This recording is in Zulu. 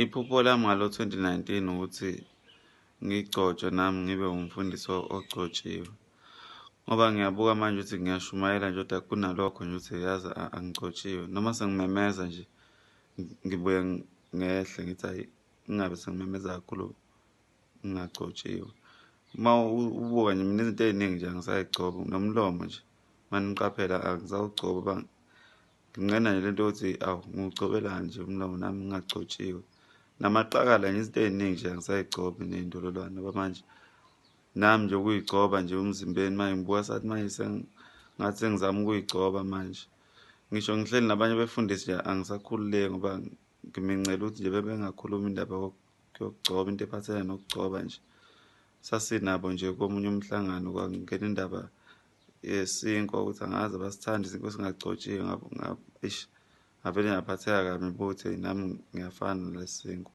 Iphupho lami ngalo-2019 ukuthi ngigcotshwe nami ngibe umfundisi ogcotshiwe. Ngoba ngiyabuka manje ukuthi ngiyashumayela nje kodwa kunalokho nje ukuthi yazi angigcotshiwe. Noma sengimemeza nje ngibuye ngehle ngithi hhayi ngingabe sengimemeza kakhulu ngingagcotshiwe. Uma ubuka nje mina izinto ey'ningi nje angisayigcobi nomlomo nje uma niqaphela angisawugcobi ngoba nginqena nje lento yokuthi awu ngiwugcobelani nje umlomo nami ngingagcotshiwe. Namaqakala nje izinto ey'ningi nje angisayigcobi ney'ndololwane ngoba manje nami nje ukuyigcoba nje emzimbeni manje ngibuka sathi manje ngathi sengizama ukuyigcoba manje. Ngisho ngihleli nabanye abefundisi nje angisakhululeki ngoba ngimincela ukuthi nje bebengakhulumi indaba yokugcoba, into ephathelene nokugcoba nje. Sasinabo nje komunye umhlangano kwangena indaba yesinkwa ukuthi angazi abasithandi isinkwa esingagcotshiwe, eish ngavele ngaphatheka kabi ngibuka ukuthi nami ngiyafana nalesi sinkwa.